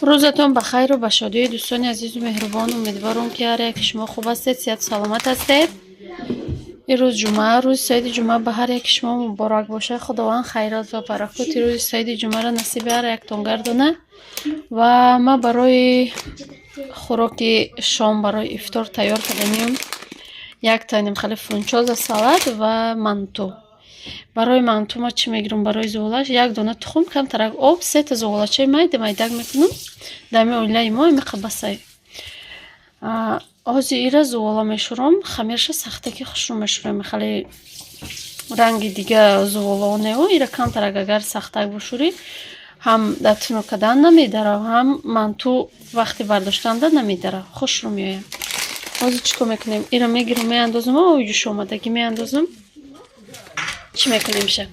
Рӯзатон ба хайру ба шодӣ, дӯстони азизу меҳрубон. Умедворам, ки ҳар яки шумо хуб ҳастед, сиҳату саломат ҳастед. Ирӯз ҷумъа, рӯзи саиди ҷумъа ба ҳар яки шумо муборак бошад. Худованд хайрот ва баракоти рӯзи саиди ҷумъаро насиби ҳар яктон гардонад. Ва ман барои хӯроки шом, барои ифтор тайёр карданиям якта нимхали фунчоза салат ва манту. Барои манту ма чӣ мегирам? Барои зуволаш як дона тухм, камтарак об, сета зуволачаи майда майдак мекунам. Дами оилаи мо ҳамиқа басай. Ҳозир ира зувола мешӯрам, хамирша сахтаки хушрӯ мешӯрам. Хеле ранги дига зуволао нео, ира камтарак агар сахтак бушӯрӣ, ҳам дар тунук кардан намедарав, ҳам манту вақти бардоштанда намедарав, хушрӯ меояд. Ҳозир чӣ кор мекунем? Ира мегирам, меандозам, оби ҷӯшомадагӣ меандозам. Чӣ мекунемша?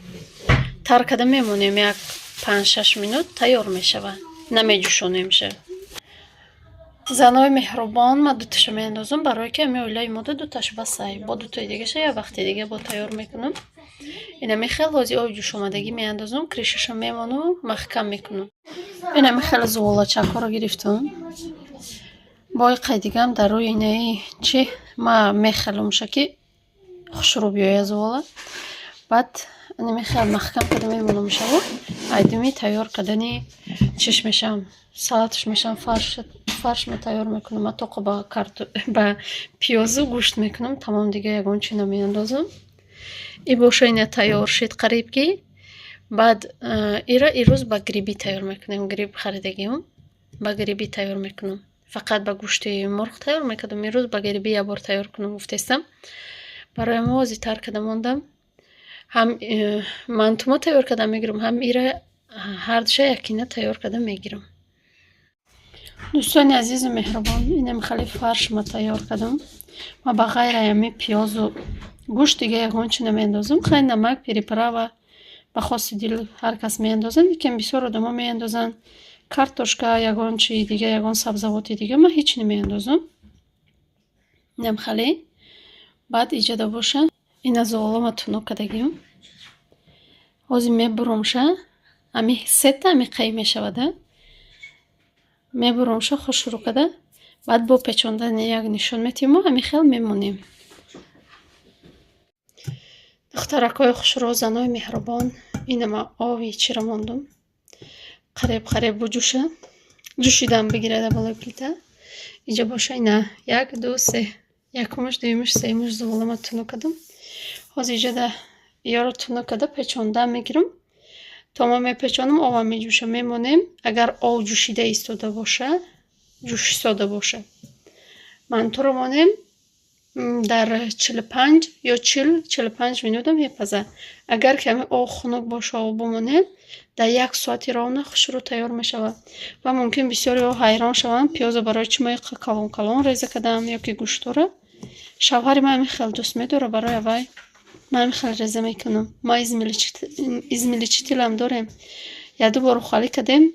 Тар карда мемонем, як 5-6 минут тайёр мешавад. Намеҷӯшонемша. Занои меҳрубон, ман дуташа меандозам, барое ки ҳами оилаи мода дуташ басай. Бо дутаи дигаша як вақти дига бо тайёр мекунам. Инами хел ҳозир оби ҷӯшомадагӣ меандозам, крышаша мемонам, маҳкам мекунам. Инами хел зуволачакҳоро гирифтам. Бо иқай дигаам дар рӯи инаи чӣ ма мехелумша, ки хушрӯ биёяд зувола. Баъд инами хел маҳкам карда мемонамшаву айдими тайёр кардани чиш мешавам, салаташ мешавам, фарш ма тайёр мекунам. Ма тоқа ба пиёзу гӯшт мекунам, тамом, дига ягон чи намеандозам. И боша, ина тайёр шид қариб ки. Баъд ира ирӯз ба гриби тайёр мекунем. Гриб харидагиам, ба гриби тайёр мекунам. Фақат ба гӯшти мурғ тайёр мекардам, ирӯз ба гриби якбор тайёр кунам гуфтестам. Барои мо ҳозир тар карда мондам. Ҳам мантумо тайёр карда мегирам, ҳам ира ҳардуша якина тайёр карда мегирам. Дӯстони азизу меҳрубон, инам хеле фарш ма тайёр кардам. Ма ба ғайр ами пиёзу гӯшт дига ягон чи намеандозам. Хай, намак, приправа ба хости дил ҳар кас меандозад, лекин бисёр одамо меандозанд картошка, ягон чи дига, ягон сабзавоти дига. Ман ҳеч намеандозам. Инам хеле. Баъд иҷода боша, ина зувола ма тунук кардагиам. Ҳозир мебуромша, ами сета ами қай мешавада. Мебуромша хушрӯ карда, баъд бо печондани як нишон метиҳему ҳами хел мемонем. Духтаракҳои хушрӯ, занои меҳрубон, инама оби чира мондум. Қариб қариб буҷӯша. Ҷӯшидан бигирада болои плита. Иҷо боша, ина як, ду, се. Якумаш, дуюмаш, сеюмаш зувола ма тунук кардам. Ҳозир иҷода ёро тунук карда печонда мегирам. То ма мепечонам, обам меҷӯша, мемонем. Агар об ҷӯшида истода боша, ҷӯшистода боша, мантуро монем, дар 45 ё 40, 45 минутам мепазад. Агар каме об хунук боша, об бимонем, дар як соати ровно хушрӯ тайёр мешавад. Ва мумкин бисёриҳо ҳайрон шаванд, пиёзо барои чӣ ма иқа калон калон реза кардам ё ки гӯштора. Шавҳари ман ҳамин хел дӯст медорад, барои аввай ман ҳамин хел реза мекунам. Ма измельчителам дорем. Якду бор ухалӣ кардем,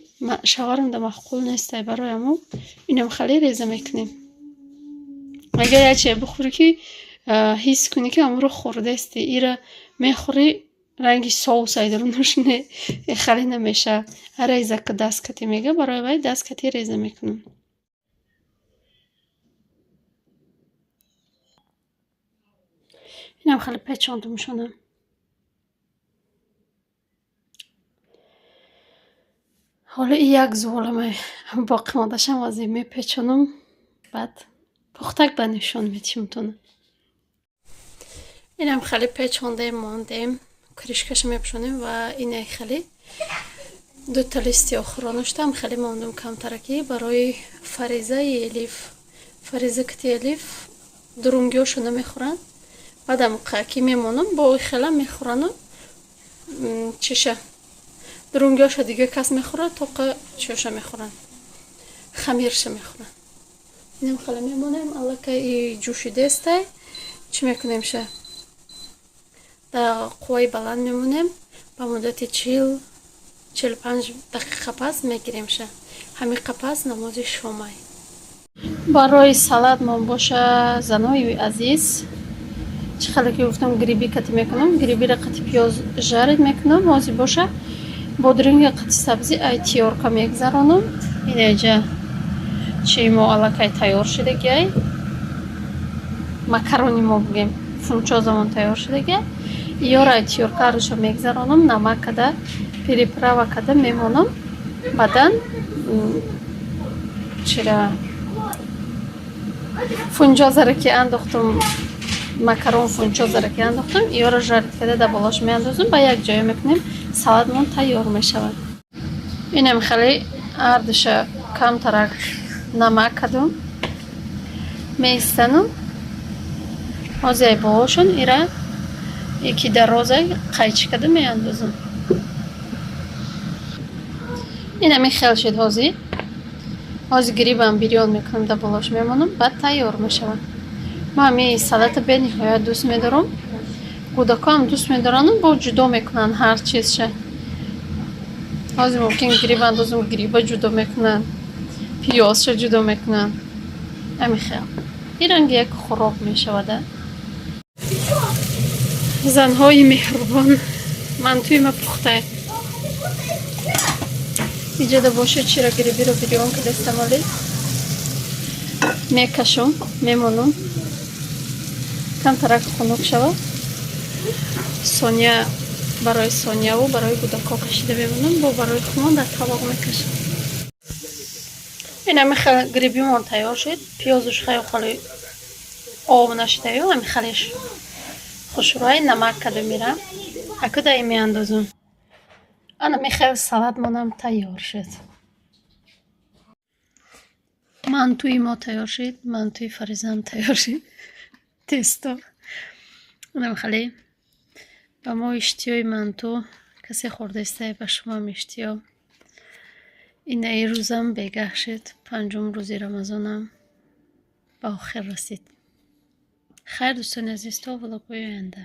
шавҳарам да маъқул нестай, барои ҳамо инам хеле реза мекунем. Агар як чизе бихӯрӣ, ки ҳис кунӣ, ки ҳамонро хӯрдаисти, ира мехӯрӣ, ранги соус ай дарунаш не, хеле намешавад. Реза ка даст катӣ мега, барои вай даст катӣ реза мекунам. Инам хеле печондумшонам. Ҳоло и як зуволамай боқимондашам ҳозир мепечонам, баъд пухтак ба нишон метиҳам. Инам хеле печондем, мондем, крышкаша мепӯшонем ва ина хеле дута листи охиронуштам хеле мондум камтараки барои Фаризаи Элиф. Фариза кати Элиф дурунгиҳошо намехӯранд. Баъдам ки мемонам, бо хела мехӯрану чиша дурунгиҳоша дига кас мехӯрад, тоқа чиёша мехӯранд, хамирша мехӯранд. Инам хеле мемонем, аллакай и ҷӯшидестай. Чӣ мекунемша? Дар қувваи баланд мемонем, ба муддати 40, 45 дақиқа пас мегиремша. Ҳамиқа пас намози шомай. Барои салатмон боша, занои азиз, чӣ хеле ки гуфтам, гриби кати мекунам, грибиро қати пиёз жарить мекунам. Ҳозир боша, Бодринга қати сабзӣ ай тёрка мегзаронам. Инаҷа чи мо аллакай тайёр шудагиай. Макарони мо бигем, фунчозамон тайёр шудагиай. Иёро ай тёрка ҳардуша мегзаронам, намак када, приправа када мемонам. Баъдан чира фунчозаро ки андохтум, макарон фунчозаро ки андохтум, иёро жарить када дар болош меандозам, ба як ҷоя мекунем, салатмон тайёр мешавад. Инам хеле ҳардуша камтарак намак кардум, меистанам. Ҳозир ай болошон ира яки дароза қайчи када меандозам. Инами хел шуд ҳозир. Ҳозир грибам бирён мекунам, дар болош мемонам, баъд тайёр мешавад. Ман ҳамин салата бениҳоят дӯст медорам. Кӯдакоам дӯст медорану бо ҷудо мекунанд ҳар чизша. Ҳозир мумкин гриб андозам, гриба ҷудо мекунанд, пиёзша ҷудо мекунанд. Ҳамин хел. Ин ранги як хӯрок мешавад. Занҳои меҳрубон, мантуи ма пухтае. Иҷода бошад, чира грибиро бирён кардастам, оле мекашам, мемонам, камтарак хунук шавад. Соня, барои Соняву барои кӯдакҳо кашида мемонам, бо барои худмон дар табоқ мекашам. Ин ҳами хел грибимон тайёр шуд. Пиёзуш хеле хеле об нашудаю, ҳами хелеш хушрӯай, намак када мирам. Акуда ин меандозам. Ана михел салатмонам тайёр шуд. Мантуи мо тайёр шуд, мантуи Фаризаам тайёр шуд. Тесто. Инам хеле ба мо иштиҳои манту касе хӯрдаистае, ба шумоам иштиҳо. Инаи рӯзам бегаҳ шуд. Панҷум рӯзи Рамазонам ба охир расид. Хайр, дӯстони азиз, то влогҳои оянда.